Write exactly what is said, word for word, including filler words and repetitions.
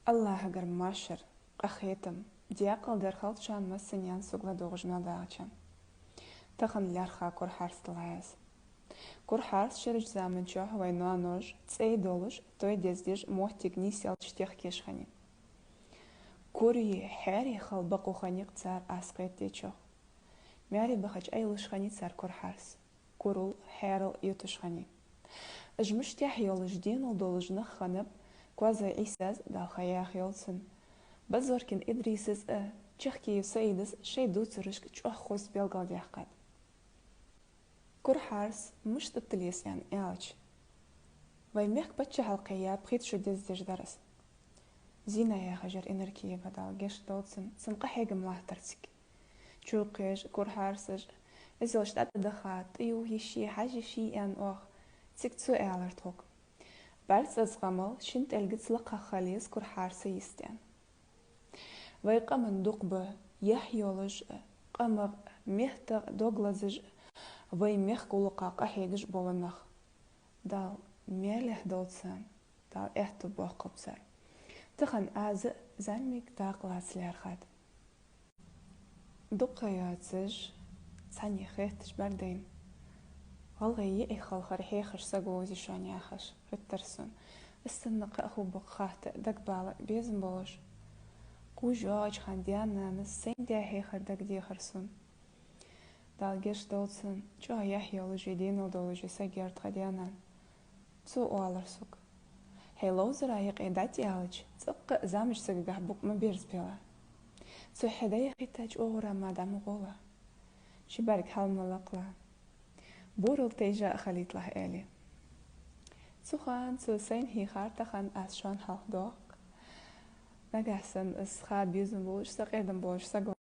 АллахӀагара машар, къахетам, даькъала дар хилда шоана массанена, сога ладувгӀаш мел дагӀачоа. Тахан лаьрхӀа Кура Хьарс дале а. Кура Хьарс шерача заман чухь вай ноаноша цӀей долаш, той дездеш, моттиг нийсъелча техкеш хиннай. Куреи хьаьреи хила бокъо хиннай-кх цар аз кхетадечох. Маьре бахача Ӏуйрийла хиннай цар Кура Хьарс. Курал, хьаьрал йиташ хиннай. Уж мишта яхь йолаш, денал долаш нах хиннаб Коазой Ӏийсас, Дала хайра яхь йолда цун, Базоркин Идрисас а, Чахкиев Саидас шоай дувцарашка чӀоагӀа хоза белгалдаьккхад. Кура Хьарс мишта тӀатилла еза аьнна аьлча, вай мехка паччахьалкхе яь пхийтта шу дездеш дар из. Зина яхаш яр Инаркиева, Дала гешт долда цунна, цун къахьегам латтар цига. Чукхеш, Кура Хьарсаш, иззал тӀатӀадаха, тӀаювха йиш йий, хьажа йиш йий аьнна оаха, цига цо аьлар тхога: бӀарг цӀацкъамал шин тӀелгаца лакхагӀа хила еза Кура Хьарса йист аьнна. Вай къаман дукха ба яхь йолаш а, къамах а, меттах а дог лазаш а, вай мехка гӀулакха къахьегаш бола нах. Дала маьлехь долда царна, Дала аьттув боаккхалба цар. Тахан аз а зӀамига дакъа лаца лаьрхӀад. Дукха ха йоацаш, цхьанне хетташ бӀаргадайна, гӀалгӀай йиӀиг хилхар хьехаш саг вовзий шоана яхаш хетар сона. Из санна кхы а хургба-кх хатта, дагабала безам болаш. Кхувш йоагӀача хана даь-нанас сайна даь хьехар дагадехар сона. Дала гешт долда цунна, чӀоагӀа яхь йолаш а, денал долаш а саг яр тха даь-нана. Цо оалар сога: хьай ловзара юкъе дӀатӀаяьлча, цӀаккха а замаш сагагахь букъ ма берзабелахь. Цо хье дӀаяхийтача, оагӀора мара дӀа ма гӀолахь. Ши бӀарг хьал ма лакхалахь. Борал тайжа а хилийталахь, аьле. Цу хана цо сайна хьийхар, тахан аз шоана хьалхадоах-кх. Нагахь санна из ха безам болаш, сакъердам болаш саг